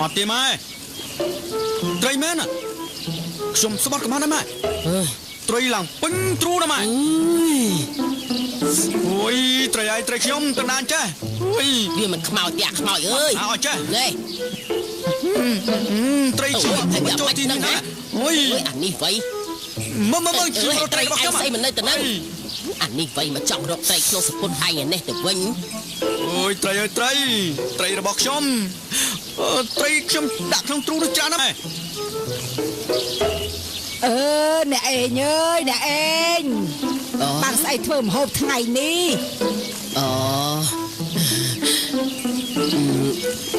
អត់ទេម៉ែត្រីមែនខ្ញុំស្បត់ក៏បានដែរម៉ែត្រីឡើងពេញទ្រូណាម៉ែអូយត្រីឯងត្រីខ្ញុំទៅណាចេះអូយវាមិនខ្មោចទេខ្មោចអើយអើចេះនេះត្រីខ្ញុំមិនចូលទីនេះណាអូយអានេះវៃមើលមើលមើលជួយរកត្រីរបស់ខ្ញុំស្អីមិននៅទៅនឹងអានេះវៃមកចង់រកត្រីក្នុងសពុតឯងឯនេះទៅវិញអូយត្រីអើយត្រីត្រីរបស់ខ្ញុំត្រីខ្ញុំដាក់ក្នុងទ្រូនោះច្រើនណាស់អឺអ្នកឯងអើយអ្នកឯងបានស្អីធ្វើម្ហូបថ្ងៃនេះអូ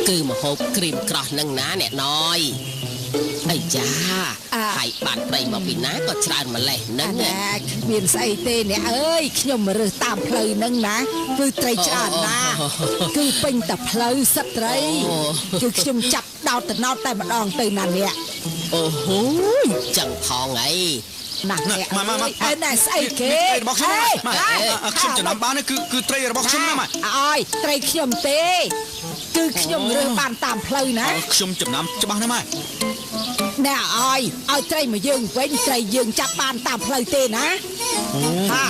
គឺម្ហូបក្រីមក្រោះនឹងណាអ្នកណយអីចាហើយបានត្រីមកពីណាក៏ច្រើនម្លេះហ្នឹងណាគ្មានស្អីទេអ្នកអើយខ្ញុំរើសតាមផ្លូវហ្នឹងណាគឺត្រីច្រើនណាគឺពេញតែផ្លូវសិតត្រីគឺខ្ញុំចាប់ដោតតំណោតតែម្ដងទៅណាអ្នកអូហូយចឹងផងអីណាអ្នកមកមកអើណែស្អីគេរបស់ខ្ញុំខ្ញុំចំណាំបានគឺត្រីរបស់ខ្ញុំណាម៉ែអើយត្រីខ្ញុំទេគឺខ្ញុំរើសបានតាមផ្លូវណាខ្ញុំចំណាំច្បាស់ណាម៉ែណែអើយឲ្យត្រីមកយើងវិញត្រីយើងចាប់បានតាមផ្លូវទេណាហា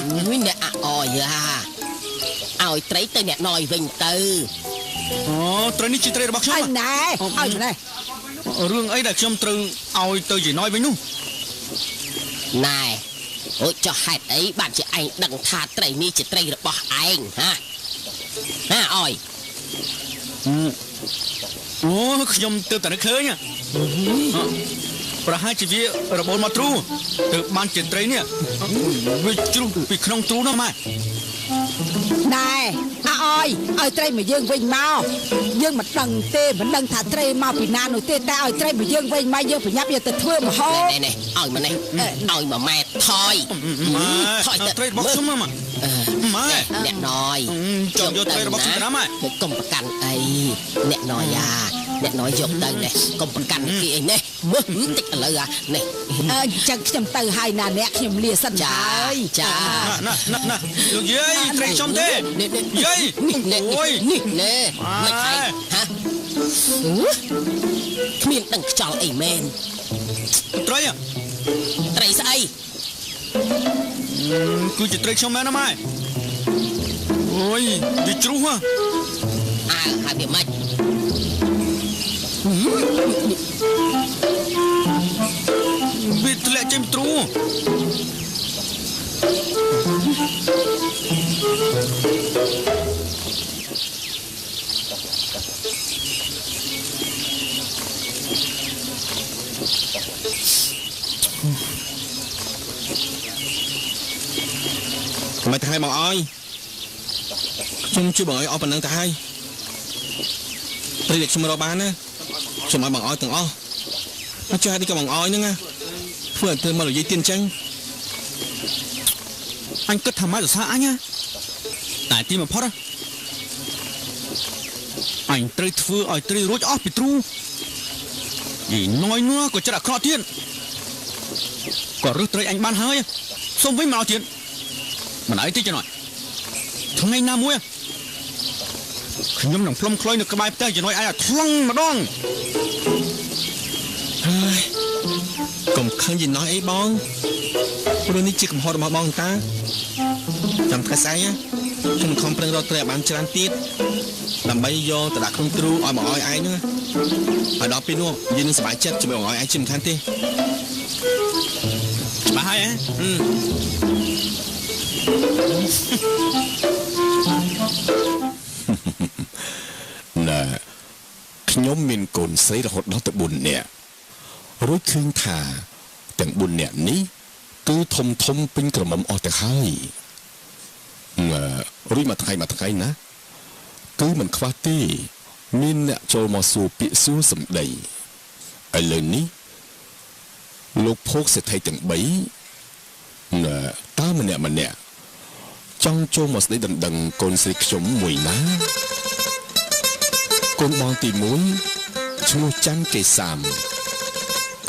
អ្នកអអយហាឲ្យត្រីទៅអ្នកណយវិញទៅអូត្រីនេះជាត្រីរបស់ខ្ញុំណែឲ្យម្លេះរឿងអីដែលខ្ញុំត្រូវឲ្យទៅយាយណយវិញនោះណែអូចុះហេតុអីបានជាឯងដឹងថាត្រីនេះជាត្រីរបស់ឯងហាហាអើយអូខ្ញុំទើបតែនឹកឃើញប្រហែលជាវារបូលមកទ្រូទើបបានជាត្រីនេះវាជ្រុះពីក្នុងទ្រូនោះម៉ែណែអើយឲ្យត្រីមកយើងវិញមកយើងមិនដឹងទេមិនដឹងថាត្រីមកពីណានោះទេតែឲ្យត្រីមកយើងវិញមកយើងប្រញាប់យកទៅធ្វើម្ហូបនេះឲ្យមកនេះឲ្យមកម៉ែថយថយត្រីរបស់ខ្ញុំម៉ែម៉ែអ្នកណយចង់យកត្រីរបស់ខ្ញុំណាម៉ែកុំប្រកាន់អីអ្នកណយអាអ្នកណយយកទៅនេះកុំប្រកាន់គេអីនេះមើលតិចឥឡូវអានេះអញ្ចឹងខ្ញុំទៅហើយណាអ្នកខ្ញុំលាសិនហើយចាណាណាណាលោកយាយត្រីខ្ញុំទេយាយនេះអូយនេះណែមិនហើយហាគ្មានដឹងខ្យល់អីមែនត្រីត្រីស្អីគឺជាត្រីខ្ញុំមែនណាម៉ែអូយវាជ្រុះហ៎អើហើយវាម៉េចវាធ្លាក់ចេញទ្រូមិនទៅឲ្យបងអើយខ្ញុំជួយបងអើយអស់ប៉ុណ្ណឹងទៅហើយត្រីដែលខ្ញុំរកបានណាខ្ញុំឲ្យបងអើយទាំងអស់អត់ចេះនេះក៏បងអើយហ្នឹងណាធ្វើឲ្យធ្វើមកនិយាយទៀតអញ្ចឹងអញគិតថាម៉ែសរសើរអញណាតែទីបំផុតអញត្រូវធ្វើឲ្យត្រីរួចអស់ពីទ្រូយីណយនោះក៏ចិត្តអាក្រក់ទៀតក៏រើសត្រីអញបានហើយសុំវិញមកទៀតមិនអីទេចំណុចថ្ងៃណាមួយខ្ញុំនឹងផ្លុំខ្លុយនៅក្បែរផ្ទះចំណុចឯងឲ្យថ្លឹងម្ដងហើយកុំខឹងយីណោះអីបងព្រោះនេះជាកំហុសរបស់បងតាចាំថ្ងៃស្អែកខ្ញុំខំប្រឹងរកត្រីឲ្យបានច្រើនទៀតដើម្បីយកទៅដាក់ក្នុងទ្រូឲ្យបងអោយឯងហ្នឹងហើយដល់ពេលនោះយើងនឹងសប្បាយចិត្តជាមួយបងអោយឯងជាមិនខានទេច្បាស់ហើយហ៎ណែខ្ញុំមានកូនស្រីរហូតដល់ទៅ4នាក់រួចឃើញថាទាំង4នាក់នេះគឺធំធំពេញក្រមុំអស់ទៅហើយរួចមួយថ្ងៃមួយថ្ងៃណាគឺមិនខ្វះទេមានអ្នកចូលមកសួរពាក្យសួរសម្ដីឥឡូវនេះលោកភោគសេដ្ឋីទាំង3តើម្នាក់ម្នាក់ចង់ចូលមកស្ដីដណ្ដឹងកូនស្រីខ្ញុំមួយណាកូនបងទី1ឈ្មោះច័ន្ទកេសាម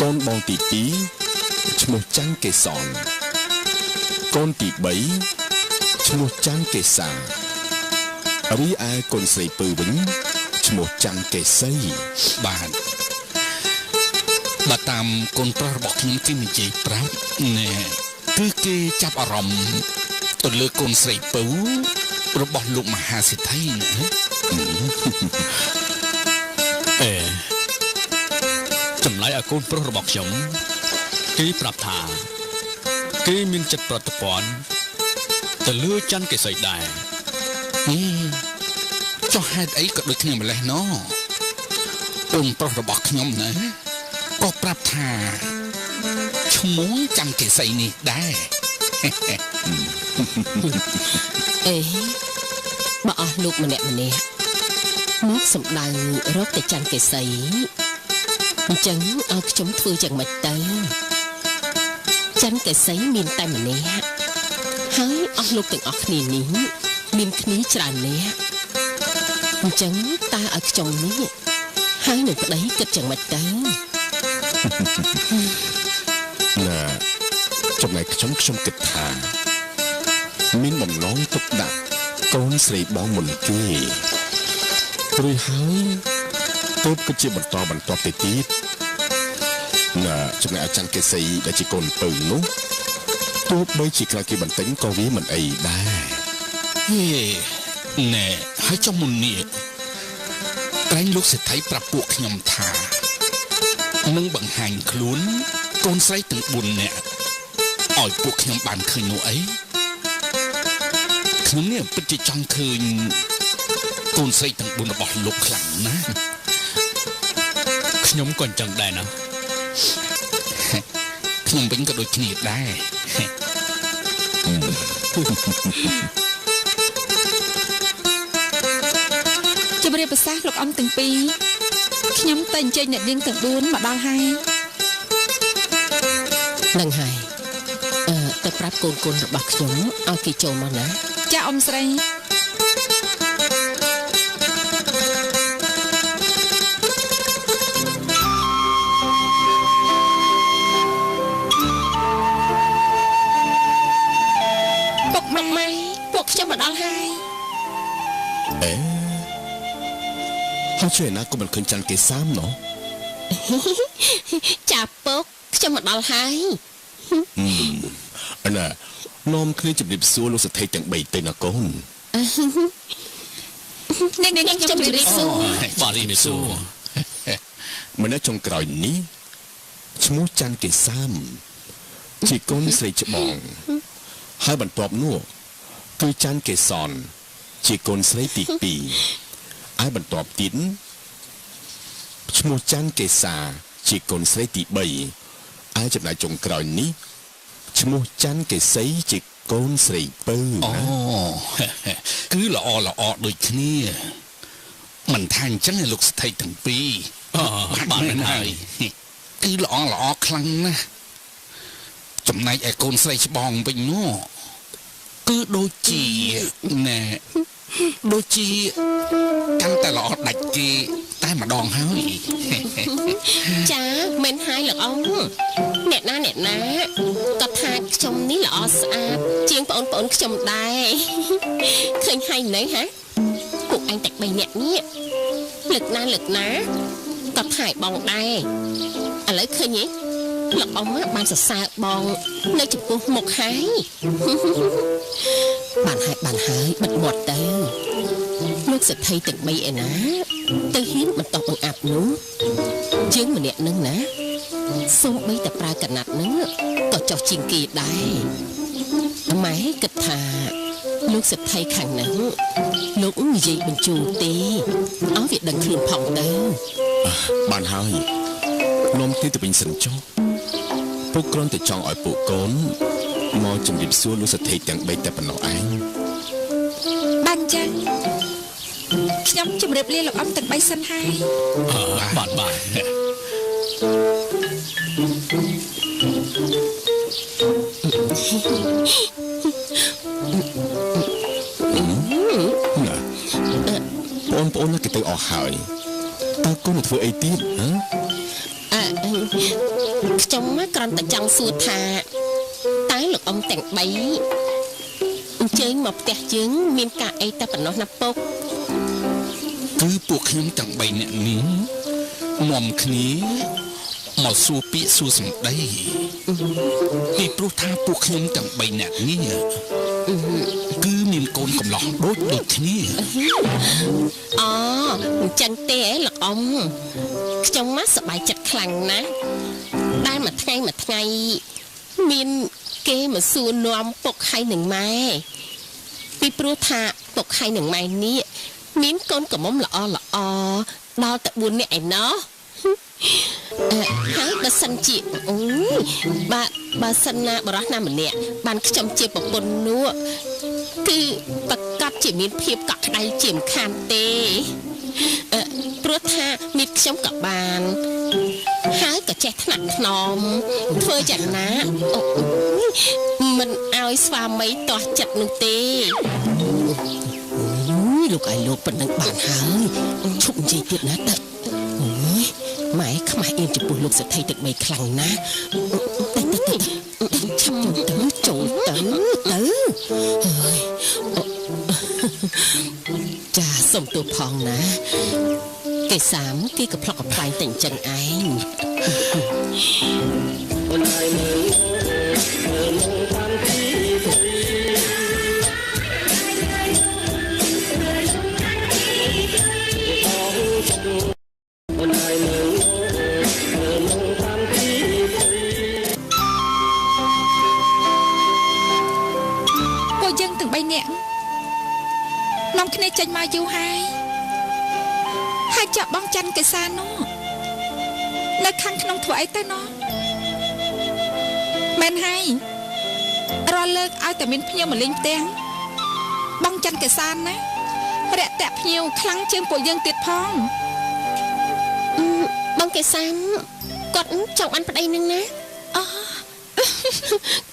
កូនបងទី2ឈ្មោះច័ន្ទកេសនកូនទី3ឈ្មោះច័ន្ទកេសារីឯកូនស្រីពៅវិញ ឈ្មោះច័ន្ទកេសីបាទបើតាមកូនប្រុសរបស់ខ្ញុំគេនិយាយប្រាប់ណែគឺគេចាប់អារម្មណ៍ទៅលើកូនស្រីពៅរបស់លោកមហាសេដ្ឋីណាអេចម្លែកឲ្យកូនប្រុសរបស់ខ្ញុំគេប្រាប់ថាគេមានចិត្តប្រតិព័ន្ធទៅលើច័ន្ទកេសីដែរចុះហេតុអីក៏ដូចគ្នាម្លេះណកូនប្រុសរបស់ខ្ញុំណាក៏ប្រាប់ថាឈ្មោះច័ន្ទកេសីនេះដែរអេបើអស់លោកម្នាក់ម្នាក់មកសម្ដៅរកតែច័ន្ទកេសីអញ្ចឹងឲ្យខ្ញុំធ្វើយ៉ាងម៉េចទៅច័ន្ទកេសីមានតែម្នាក់ហើយអស់លោកទាំងអស់គ្នានេះមានគ្នាច្រើននាក់អញ្ចឹងតើឲ្យខ្ញុំនេះហើយនឹងប្តីគិតយ៉ាងម៉េចទៅណាចំណែកខ្ញុំគិតថាមានបំណងទុកដាក់កូនស្រីបងមុនគេរួចហើយទើបគឺជាបន្តបន្ទាប់ទៅទៀតណាចំណែកអាចារ្យកេសីដែលជាកូនពៅនោះទោះបីជាក្រៅគេបន្ទិញក៏វាមិនអីដែរហេណែហើយចុះមុននេះក្រែងលោកសេដ្ឋីប្រាប់ពួកខ្ញុំថានឹងបង្ហាញខ្លួនកូនស្រីទាំង4នាក់ឲ្យពួកខ្ញុំបានឃើញនោះអីខ្ញុំនេះពិតជាចង់ឃើញកូនស្រីទាំង4របស់លោកខ្លាំងណាស់ខ្ញុំក៏អញ្ចឹងដែរណាខ្ញុំវិញក៏ដូចគ្នាដែរជម្រាបប្រសាសន៍លោកអំទាំងពីរខ្ញុំតែអញ្ជើញអ្នកនាងទាំង4មកដល់ហើយនឹងហើយទៅប្រាប់កូនៗរបស់ខ្ញុំឲ្យគេចូលមកណាចាអ៊ំស្រីពុកម៉ែពួកខ្ញុំមកដល់ហើយអេហើយជួយណាក៏មិនឃើញច័ន្ទគេសាមណោះចាពុកខ្ញុំមកដល់ហើយអណានាំគ្នាជម្រាបសួរលោកសេដ្ឋីទាំង3ទៅណាកូននាងខ្ញុំជម្រាបសួរបាទជម្រាបសួរម្នាក់ចុងក្រោយនេះឈ្មោះច័ន្ទគេសាមជាកូនស្រីច្បងហើយបន្ទាប់នោះគឺច័ន្ទគេសនជាកូនស្រីទី2ហើយបន្ទាប់ទៀតឈ្មោះច័ន្ទគេសាជាកូនស្រីទី3ហើយចំណែកចុងក្រោយនេះឈ្មោះច័ន្ទកេសីជាកូនស្រីពៅអូគឺល្អល្អដូចគ្នាមិនថាអញ្ចឹងឯលោកស្ថិតទាំងពីរបាទមែនហើយគឺល្អល្អខ្លាំងណាស់ចំណែកឯកូនស្រីច្បងវិញនោះគឺដូចជាណែដូចជាកាន់តែល្អដាច់គេតែម្ដងហើយចាមែនហើយលោកអ៊ំអ្នកណាអ្នកណាក៏ថាខ្ញុំនេះល្អស្អាតជាងប្អូនខ្ញុំដែរឃើញហើយនៅហ៎ពួកឯងតែ3នាក់នេះលើកណាលើកណាក៏ថាឲ្យបងដែរឥឡូវឃើញទេលោកអ៊ំបានសរសើរបងនៅចំពោះមុខហើយបានហើយបានហើយបិទមាត់ទៅលោកសេដ្ឋីទាំង3ឯណាទៅហ៊ានបន្តបង្អាប់នោះយើងម្នាក់នឹងណាសូម្បីតែប្រើកណាត់នឹងក៏ចោះជាងគេដែរម៉ែគិតថាលោកសេដ្ឋីខាងហ្នឹងលោកនិយាយបញ្ជូទេឲ្យវាដឹងខ្លួនផងទៅបានហើយនាំគ្នាទៅវិញសិនចុះពួកគ្រាន់តែចង់ឲ្យពួកកូនមកជម្រាបសួរលោកសេដ្ឋីទាំង3តែប៉ុណ្ណោះឯងបានចឹងខ្ញុំជម្រាបលាលោកអ៊ំទាំង3សិនហើយបាទបាទ ណាបងប្អូនគេទៅអស់ហើយតើកូននឹងធ្វើអីទៀតហ៎ខ្ញុំគ្រាន់តែចង់សួរថាតើលោកអ៊ំទាំង3អញ្ជើញមកផ្ទះយើងមានការអីតែប៉ុណ្ណោះណាពុក គឺពួកខ្ញុំទាំង3នាក់នេះនាំគ្នាមកសួរពាក្យសួរសម្ដីពីព្រោះថាពួកខ្ញុំទាំង3នាក់នេះគឺមានកូនកំឡោះដូចគ្នាអូអញ្ចឹងទេឯងលោកអ៊ំខ្ញុំមកសប្បាយចិត្តខ្លាំងណាស់ដែលមួយថ្ងៃមួយថ្ងៃមានគេមកសួរនាំពុកហើយនឹងម៉ែពីព្រោះថាពុកហើយនឹងម៉ែនេះមានកូនកំមុំល្អល្អដល់តែ4នាក់ឯណោះហើយបើសិនជាអូយបើសិនណាបរោះណាម្នាក់បានខ្ញុំជាប្រពន្ធនោះគឺប្រកាសជាមានភាពកក់ក្ដៅជាមិនខានទេព្រោះថាមីតខ្ញុំក៏បានហើយក៏ចេះថ្នាក់ថ្នមធ្វើយ៉ាងណាមិនឲ្យស្វាមីទាស់ចិត្តនោះទេលោកឲ្យលោកប៉ុណ្ណឹងបានហើយឈប់និយាយទៀតណាទៅអូយម៉ែខ្មាស់អៀនចំពោះលោកសេដ្ឋីទឹកបីខ្លាំងណាស់ទៅទៅឆាប់ទៅចូលទៅទៅហើយចាសុំទោសផងណាគេសាមគេក៏ផ្លុកកំប្លែងតែអញ្ចឹងឯងពួកយើងទាំង3នាក់នាំគ្នាចេញមកយូរហើយហើយចាក់បងច័ន្ទកេសានោះនៅខាងក្នុងធ្វើអីទៅណោះមែនហើយរាល់លើកឲ្យតែមានភ្ញៀវមកលេងផ្ទះបងច័ន្ទកេសាណារាក់តាក់ភ្ញៀវខ្លាំងជាងពួកយើងទៀតផងបងកេសាគាត់ចង់បានប្តីនឹងណាអូ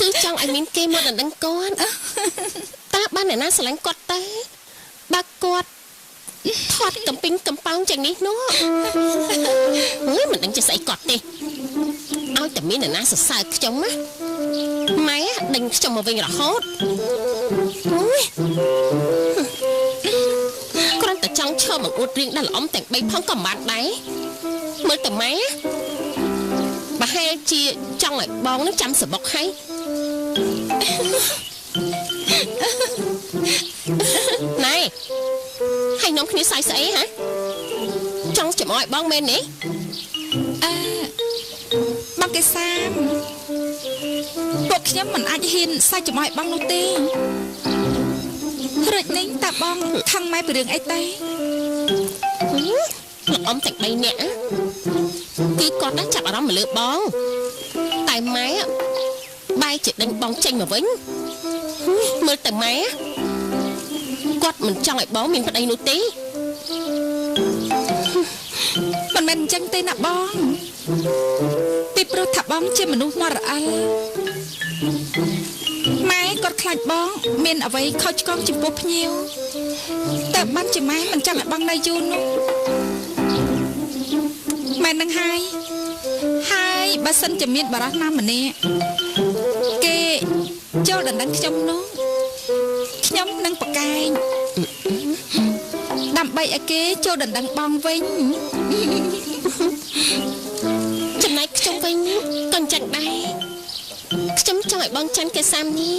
គឺចង់ឲ្យមានគេមកដណ្ដឹងគាត់តើបានអ្នកណាស្រឡាញ់គាត់ទៅបើគាត់ថត់កំពីងកំប៉ោងយ៉ាងនេះនោះអើយមិនដឹងជាស្អីគាត់ទេឲ្យតែមានអ្នកណាសរសើរខ្ញុំណាម៉ែដេញខ្ញុំមកវិញរហូតអូយគ្រាន់តែចង់ឈើមកអួតរៀងដល់ល្អំទាំង3ផងក៏មិនបានដែរមើលតែម៉ែប្រហែលជាចង់ឲ្យបងនឹងចាំសបុកហើយណែហើយនាំគ្នាសើចស្អីហ៎ចង់ចំឲ្យបងមែនទេអឺបងកេសាមពួកខ្ញុំមិនអាចហ៊ានសើចចំឲ្យបងនោះទេរួចនេះតាបងខឹងម៉ែពីរឿងអីទេលោកអ៊ំទាំង3នាក់គឺគាត់đãចាប់អារម្មណ៍មកលើបងតែម៉ែបែរជាដេញបងចេញមកវិញមើលតែម៉ែគាត់មិនចង់ឲ្យបងមានប្តីនោះទេមិនមែនអញ្ចឹងទេណាបងពីព្រោះថាបងជាមនុស្សមរអិលម៉ែគាត់ខ្លាចបងមានអ្វីខុសឆ្គងចំពោះភ្ញៀវតែបានជាម៉ែមិនចង់ឲ្យបងនៅយូរនោះម៉ែនឹងហើយហើយបើសិនជាមានបរិសណាម្នាក់គេចូលដណ្ដឹងខ្ញុំនោះខ្ញុំនឹងប្រកែកដើម្បីឲ្យគេចូលដណ្ដឹងបងវិញចំណែកខ្ញុំវិញក៏អញ្ចឹងដែរខ្ញុំចង់ឲ្យបងច័ន្ទកេសាមនេះ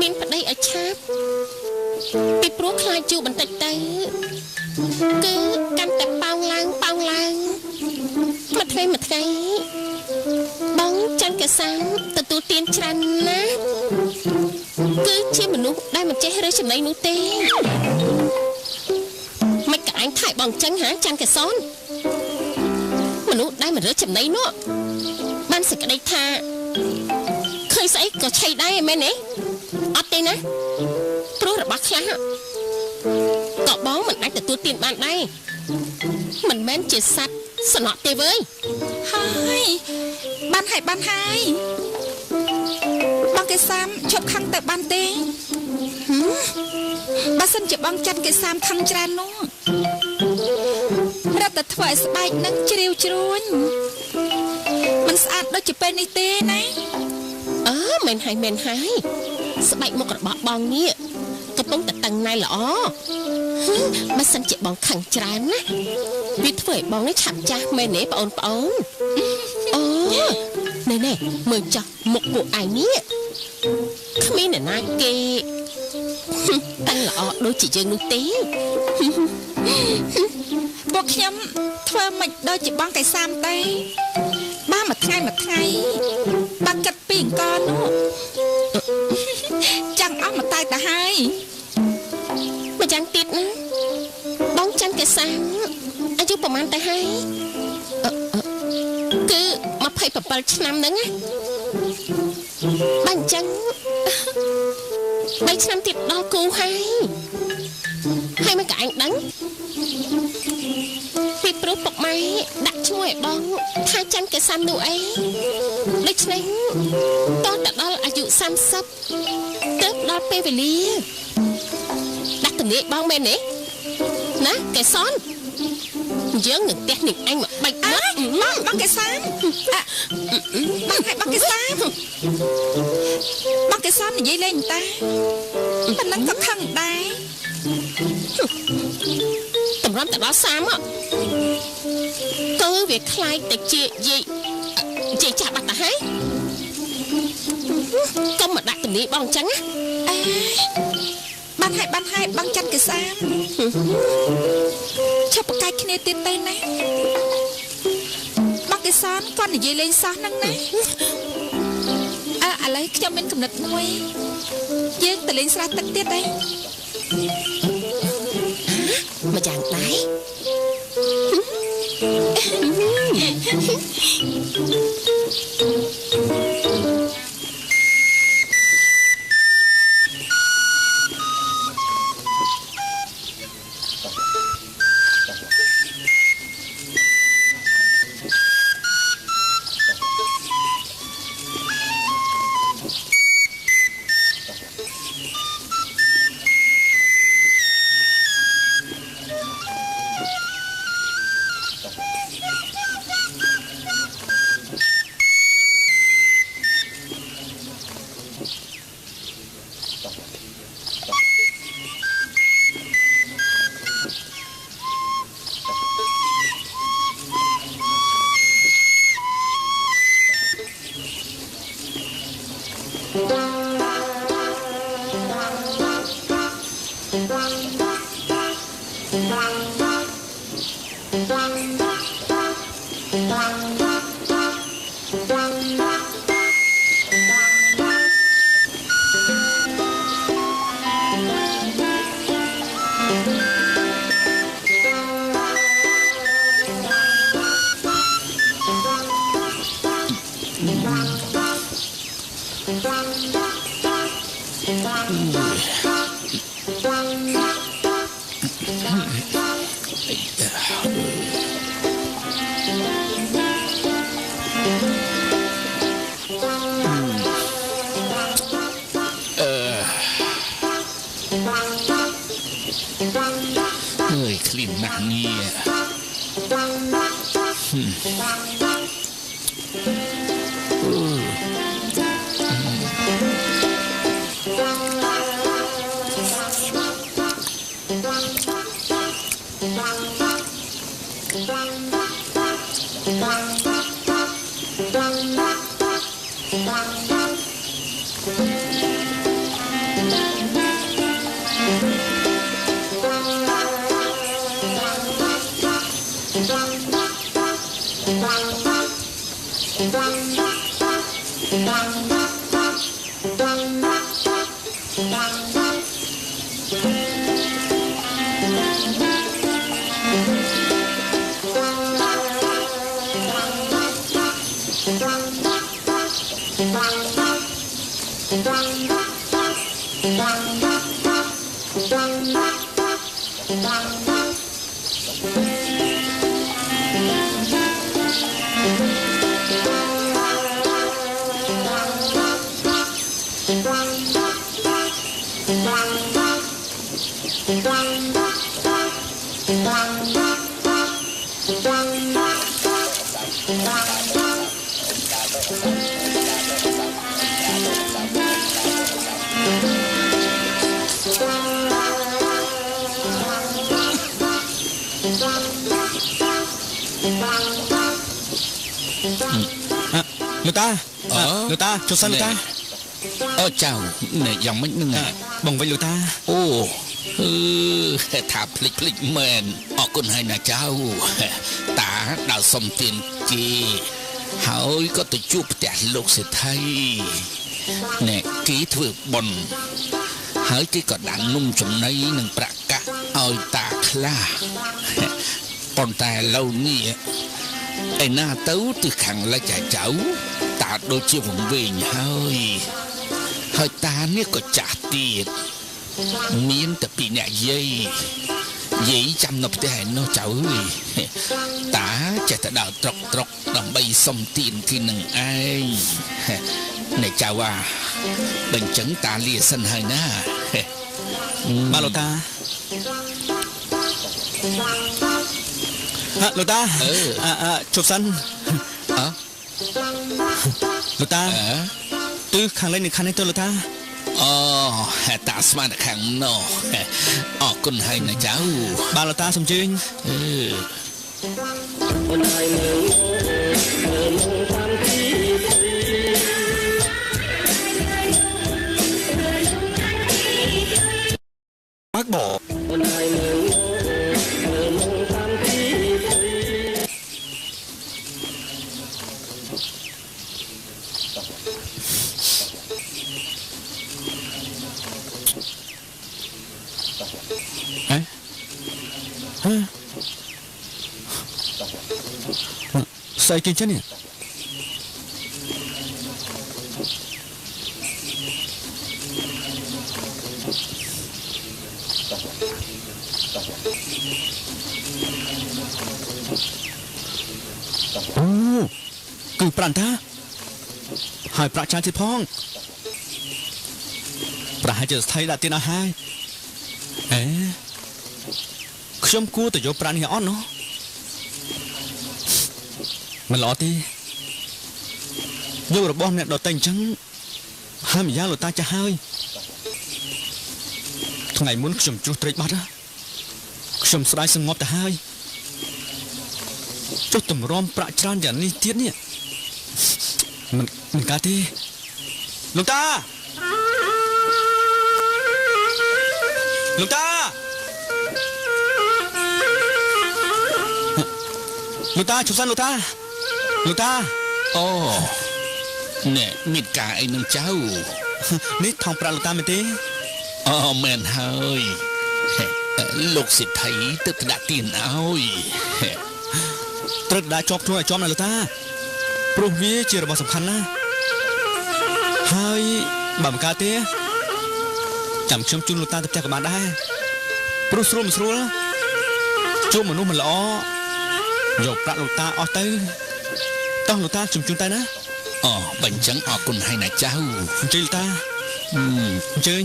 មានប្តីឲ្យឆាប់ពីព្រោះខ្លាចយូរបន្តិចទៅគឺកាន់តែប៉ោងឡើងប៉ោងឡើងមួយថ្ងៃមួយថ្ងៃបងច័ន្ទកេសាមទទួលទានច្រើនណាស់គឺជាមនុស្សដែលមិនចេះរើសចំណីនោះទេមិនក៏ឯងថៃបងចឹងហាច័ន្ទកេសនមនុស្សដែលមិនរើសចំណីនោះបានសេចក្តីថាឃើញស្អីក៏ឆៃដែរមែនទេអត់ទេណាព្រោះរបស់ខ្លះក៏បងមិនអាចទទួលទានបានដែរមិនមែនជាសត្វសំណក់ទេវើយហើយបានហើយបានហើយបងកេសាមឈប់ខឹងទៅបានទេបើសិនជាបងច័ន្ទកេសាមខឹងច្រើននោះរត់តែធ្វើឲ្យស្បែកនឹងជ្រាវជ្រួញមិនស្អាតដូចជាពេលនេះទេណាអើមែនហើយមែនហើយស្បែកមុខរបស់បងនេះ កំពុងតែតឹងណែល្អបើសិនជាបងខឹងច្រើនណាវាធ្វើឲ្យបងនេះឆាប់ចាស់មែនទេបងប្អូនអូណែណែមើលចោះមុខពួកឯងនេះគ្មានអ្នកណាគេតឹងល្អដូចជាយើងនោះទេពួកខ្ញុំធ្វើមិនដូចជាបងកៃសាមទេបាទមួយថ្ងៃមួយថ្ងៃបើគិតពីអង្គនោះចាំងអស់មួយតៃទៅហើយម្យ៉ាងទៀតណាបងច័ន្ទកេសាមអាយុប្រហែលទៅហើយគឺ27ឆ្នាំហ្នឹងណាបើអញ្ចឹង3ឆ្នាំទៀតដល់គូហើយហើយមិនក៏ឯងដឹងពីព្រោះពុកម៉ែដាក់ឈ្មោះឲ្យបងថាច័ន្ទកេសាមនោះអីដូច្នេះតោះតែដល់អាយុ30ទើបដល់ពេលវេលាដាក់ទំនាយបងមែនទេណាកេសនយើងនឹងផ្ទះនេះអញមកបាច់មកបងកេសាមបងឲ្យបងកេសាមបងកេសាមនិយាយលេងតាប៉ុណ្ណឹងក៏ខឹងដែរតម្រាំទៅដល់30គឺវាคล้ายទៅជាយាយចាស់បាត់ទៅហើយកុំមកដាក់ទំនាយបងអញ្ចឹងណាអេបានហើយបានហើយបងច័ន្ទកេសាមឈប់ប្រកែកគ្នាទៀតទៅណាបងកេសាមគាត់និយាយលេងសោះហ្នឹងណាអើឥឡូវខ្ញុំមានកំណត់មួយយើងទៅលេងស្រះទឹកទៀតទេម្យ៉ាងដែរ Bye. លោកតាលោកតាចុះសិនលោកតា អើចៅនេះយ៉ាងម៉េចនឹង បងវិញលោកតា អូអឺថាភ្លេចភ្លេចមែន អរគុណហើយណាចៅ តាដើរសុំទានគេ ហើយក៏ទៅជួបផ្ទះលោកសេដ្ឋី ណែគេធ្វើបុណ្យ ហើយគេក៏ដាក់នំចំណីនិងប្រាក់កាក់ឲ្យតាខ្លះ ប៉ុន្តែឥឡូវនេះឯណាទៅទិសខាងលិច អាចៅតាដូចជាវង្វេងហើយ ហើយតានេះក៏ចាស់ទៀត មានតែពីរអ្នកយាយ យាយចាំនៅផ្ទះឯនោះចៅអើយ តាចេះតែដើរត្រុកត្រុកដើម្បីសុំទានគេនឹងឯង ណែចៅ អាបើអញ្ចឹងតាលាសិនហើយណា បាទលោកតា ហ่ะលោកតា អឺជប់សិន អើលោកតា ទិសខាងលិចនៅខាងនេះទៅលោកតា អូតាស្មានតែខាងនោះ អរគុណហើយណាចៅ បាទលោកតា សូមជើញ អឺ បើកបហ៎ហ៎ ស្អីគេចឹងនេះ អូគឺប្រាន់តា ហើយប្រាក់ច្រើនទៀតផង ប្រហែលជាស្ថិដាក់ទៀតអស់ហើយ អេខ្ញុំគួរតែយកប្រាក់នេះអត់ណោះ មិនល្អទេ យករបស់អ្នកដតីអញ្ចឹង ហើយម្យ៉ាងលោកតាចាស់ហើយ ថ្ងៃមុនខ្ញុំជ្រុះត្រីបាត់ ខ្ញុំស្ដាយសងប់ទៅហើយ ចុះតម្រាំប្រាក់ច្រើនយ៉ាងនេះទៀតនេះ មិនមិនកើតទេ លោកតា លោកតា លោកតាជប់សិនលោកតា លោកតា អូណែមានការអីនឹងចៅ នេះថងប្រាក់លោកតាមែនទេ អូមែនហើយ លោកសិទ្ធិទើបដាក់ទៀនឲ្យ ត្រូវដាក់ជាប់ខ្លួនឲ្យជាប់ណាលោកតា ព្រោះវាជារបស់សំខាន់ណាស់ ហើយបើមិនកើតទេ ចាំខ្ញុំជូនលោកតាទៅផ្ទះក៏បានដែរ ព្រោះស្រួលមិនស្រួលជួបមនុស្សមិនល្អយកប្រាក់លោកតាអស់ទៅ តោះលោកតា ខ្ញុំជូនតែណា អូបើអញ្ចឹងអរគុណហើយណាចៅ អញ្ជើញលោកតា អញ្ជើញ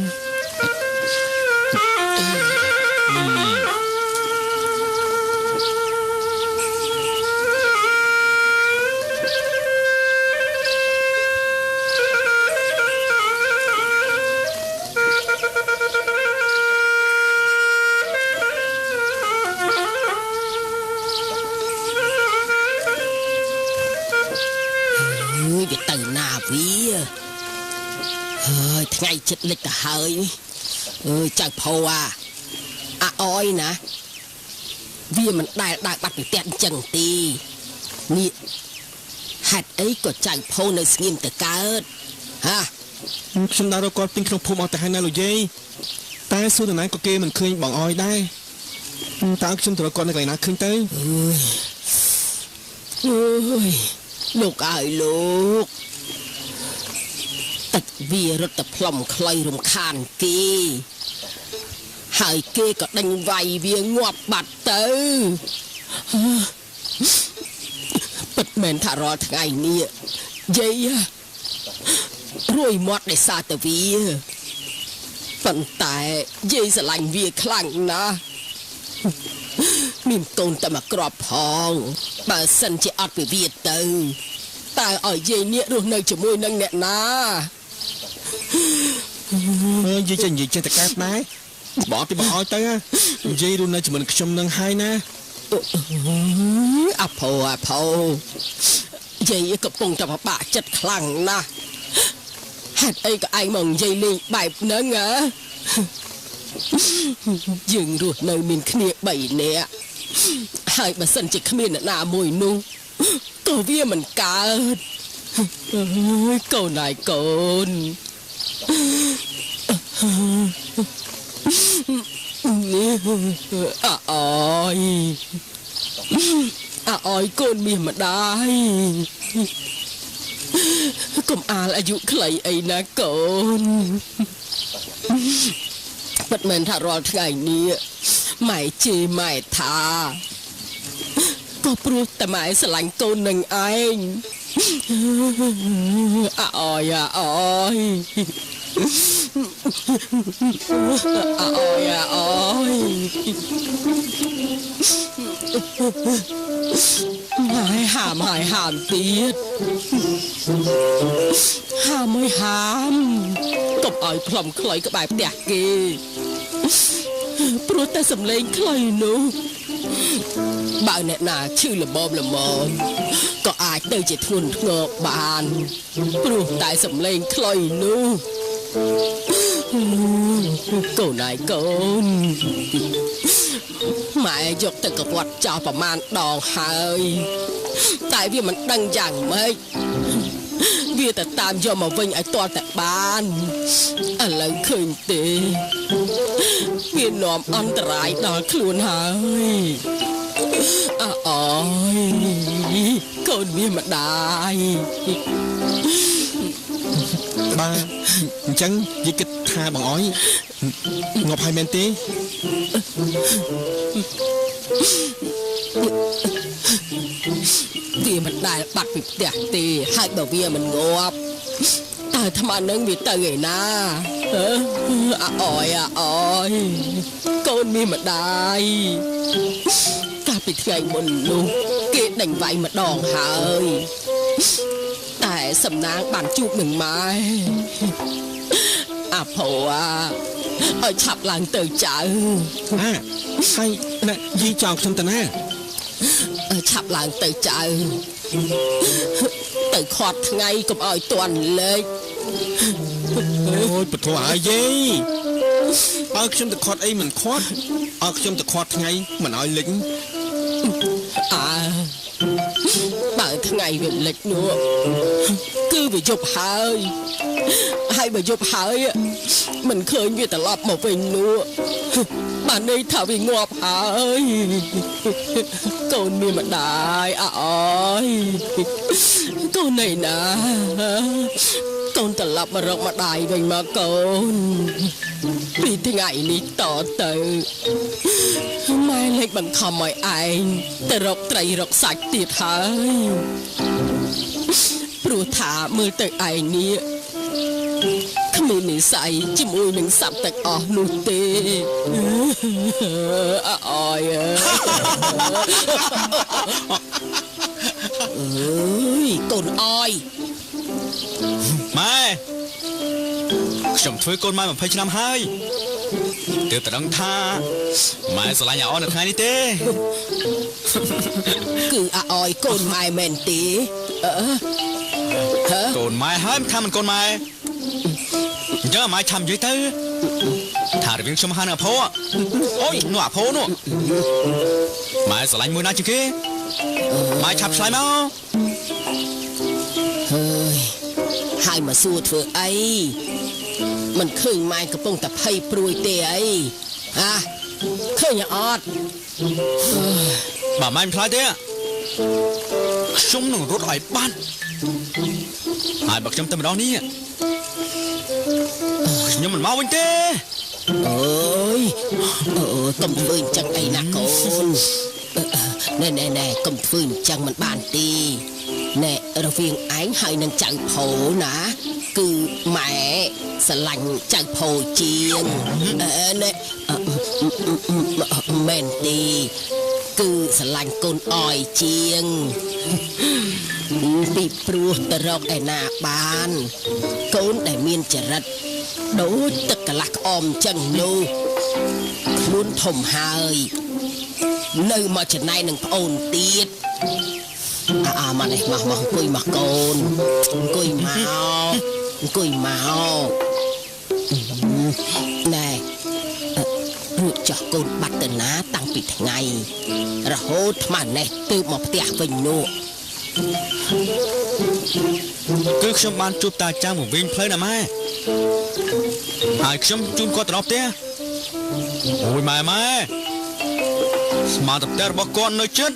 វាទៅណាវា ហើយថ្ងៃចិត្តលិចទៅហើយ អើយចៅផោ អាអាអយណា វាមិនដែលដើរបាត់ពីផ្ទះអញ្ចឹងទេ នេះហេតុអីក៏ចៅផោនៅស្ងៀមទៅកើតហា ខ្ញុំដើររកគាត់ពេញក្នុងភូមិអស់ទៅហើយណាលោកយាយ តែសួរនរណាក៏គេមិនឃើញបងអយដែរ តើខ្ញុំទៅរកគាត់នៅកន្លែងណាឃើញទៅ អើយលោកអើយលោក តិចវារត់ទៅផ្លុំខ្លីរំខានគេ ហើយគេក៏ដេញវាយវាងាប់បាត់ទៅ ពិតមែនថារាល់ថ្ងៃនេះយាយរួយមាត់ដោយសារតែវា ប៉ុន្តែយាយស្រឡាញ់វាខ្លាំងណាស់ មានកូនតែមួយគ្រាប់ផង បើសិនជាអត់ពីវាទៅ តើឲ្យយាយនេះរស់នៅជាមួយនឹងអ្នកណា អើយយាយចេះនិយាយចេះតែកែបដែរ បើអត់ពីបងឲ្យទៅ និយាយរស់នៅជាមួយខ្ញុំនឹងហើយណា អាផោអាផោ យាយកំពុងតែពិបាកចិត្តខ្លាំងណាស់ហេតុអីក៏ឯងមកនិយាយលេងបែបហ្នឹងហ៎យើងរស់នៅមានគ្នា3នាក់ហើយបើសិនជាគ្មានអ្នកណាមួយនោះក៏វាមិនកើតអើយកូនហើយកូនអអយអអយកូនមាសម្ដាយកុំអាលអាយុខ្លីអីណាកូនពិតមែនថារាល់ថ្ងៃនេះម៉ែជេរម៉ែថាក៏ព្រោះតែម៉ែស្រឡាញ់កូននឹងឯងអអយអអយអអយអអយម៉ែហាមហើយហាមទៀតហាមហើយហាមកុំឲ្យផ្លុំខ្លុយក្បែរផ្ទះគេព្រោះតែសំឡេងខ្លុយនោះបើអ្នកណាឈឺល្មមល្មមក៏អាចទៅជាធ្ងន់ធ្ងរបានព្រោះតែសំឡេងខ្លុយនោះកូនហើយកូនម៉ែយកទៅកវត្តចោលប្រមាណដងហើយតែវាមិនដឹងយ៉ាងម៉េចវាទៅតាមយកមកវិញឲ្យទាល់តែបានឥឡូវឃើញទេវានាំអន្តរាយដល់ខ្លួនហើយអអយកូនវាម្ដាយបាទអញ្ចឹងយាយគិតថាបងអយងាប់ហើយមែនទេវាមិនដែលបាត់ពីផ្ទះទេហើយបើវាមិនងាប់តើអាត្មានឹងវាទៅឯណាអអយអអយកូនមានម្ដាយកាលពីថ្ងៃមុននោះគេដេញវាយម្ដងហើយតែសំណាងបានជួបនឹងម៉ែអាភោឲ្យឆាប់ឡើងទៅចៅអាហើយណាយីចង់ខ្ញុំទៅណាឆាប់ឡើងទៅចៅទៅខាត់ថ្ងៃកុំឲ្យទាន់លេចអូយពធអាយយាយឲ្យខ្ញុំទៅខាត់អីមិនខាត់ឲ្យខ្ញុំទៅខាត់ថ្ងៃមិនឲ្យលិចអើបើថ្ងៃវាលិចនោះគឺវាយប់ហើយហើយបើយប់ហើយមិនឃើញវាត្រឡប់មកវិញនោះបានន័យថាវាងាប់ហើយកូនមានម្ដាយអអយកូនណៃណាកូនត្រឡប់មករកម្ដាយវិញមកកូនពីថ្ងៃនេះតទៅម៉ែលេចបង្ខំឲ្យឯងទៅរកត្រីរកសាច់ទៀតហើយព្រោះថាមើលទៅឯងនេះគ្មាននិស័យជាមួយនឹងសត្វទាំងអស់នោះទេអអយអើយកូនអយម៉ែខ្ញុំធ្វើកូនម៉ែ20ឆ្នាំហើយទើបតែដឹងថាម៉ែស្រឡាញ់អាអនៅថ្ងៃនេះទេគឺអាអយកូនម៉ែមែនទេកូនម៉ែហើយមិនថាមិនកូនម៉ែអញ្ចឹងម៉ែឆាំនិយាយទៅថារវាងខ្ញុំហើយនឹងអាភោអូយនោះអាភោនោះម៉ែស្រឡាញ់មួយណាជាងគេម៉ែឆាប់ឆ្លើយមកហើយហើយមកសួរធ្វើអីមិនឃើញម៉ែកំពុងតែភ័យព្រួយទេអីហាឃើញអត់បើម៉ែមិនឆ្លើយទេខ្ញុំនឹងរត់ឲ្យបានហើយបើខ្ញុំទៅម្ដងនេះខ្ញុំមិនមកវិញទេអើយអឺកុំធ្វើអញ្ចឹងអីណាកូនណែណែណែកុំធ្វើអញ្ចឹងមិនបានទេណែរវាងឯងហើយនឹងចៅផូណាគឺម៉ែស្រឡាញ់ចៅផូជាងណែមែនទេគឺស្រឡាញ់កូនអយជាងពីព្រោះទៅរកឯណាបានកូនដែលមានចរិតដូចទឹកកន្លះក្អមចឹងនោះខ្លួនធំហើយនៅមកចំណែកនឹងប្អូនទៀត អាមកនេះមកមកអង្គុយមកកូនអង្គុយមកអង្គុយមកណែរួចចោះកូនបាត់ទៅណាតាំងពីថ្ងៃរហូតថ្មនេះទើបមកផ្ទះវិញនោះគឺខ្ញុំបានជួបតាចាំវវិញផ្លូវណាម៉ែហើយខ្ញុំជូនគាត់ទៅដល់ផ្ទះអូយម៉ែម៉ែស្មានតែផ្ទះរបស់គាត់នៅជិត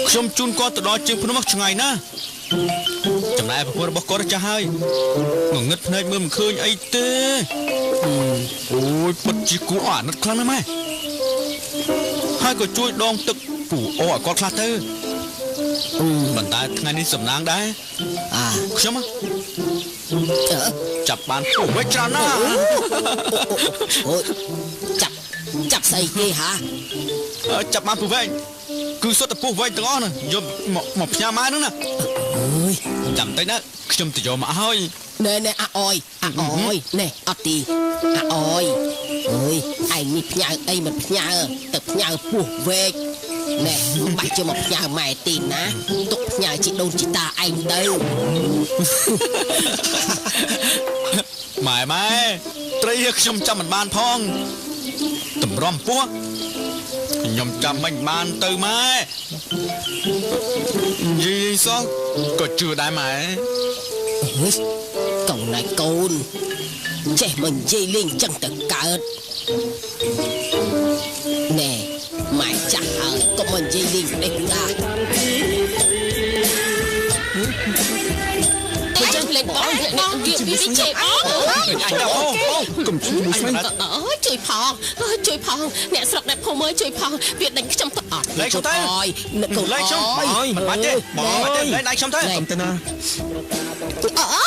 ខ្ញុំជូនគាត់ទៅដល់ជើងភ្នំឆ្ងាយណាស់ចំណែកប្រពន្ធរបស់គាត់ចាស់ហើយងងឹតភ្នែកមើលមិនឃើញអីទេអូយពិតជាគួរអាណិតខ្លាំងណាស់ម៉ែហើយក៏ជួយដងទឹកពូអូឲ្យគាត់ខ្លះទៅប៉ុន្តែថ្ងៃនេះសំណាងដែរអាខ្ញុំចាប់បានពូវិញច្រើនណាស់អូយចាប់ស្អីគេហាចាប់បានពូវែងគឺសុទ្ធតែពស់វែងទាំងអស់ណាយកមកផ្ញើម៉ែហ្នឹងណាអើយចាំតិចណាខ្ញុំទៅយកមកឲ្យណែណែអាអយអាអយណែអត់ទីអាអយអើយឯងនេះផ្ញើអីមិនផ្ញើទៅផ្ញើពស់វែកណែមិនបាច់ជាមកផ្ញើម៉ែទីណាទុកផ្ញើជីដូនជីតាឯងទៅម៉ែម៉ែត្រីខ្ញុំចាំមិនបានផងតម្រាំពោះខ្ញុំចាំមិនបានទៅម៉ែនិយាយសោះក៏ជឿដែរម៉ែអើយកូនណៃកូនចេះមកនិយាយលេងចឹងទៅកើតណែម៉ែចាស់ហើយកុំមកនិយាយលេងនេះអាចឹងលេងបងបងវាវាជេបងអញដល់បងកុំជួយមួយស្មែនអូជួយផងជួយផងអ្នកស្រុកអ្នកភូមិអើយជួយផងវាដេញខ្ញុំទៅអត់លេងខ្ញុំទៅកូនលេងខ្ញុំមិនបាច់ទេបងបាច់ទេលេងដៃខ្ញុំទៅកុំទៅណាអូ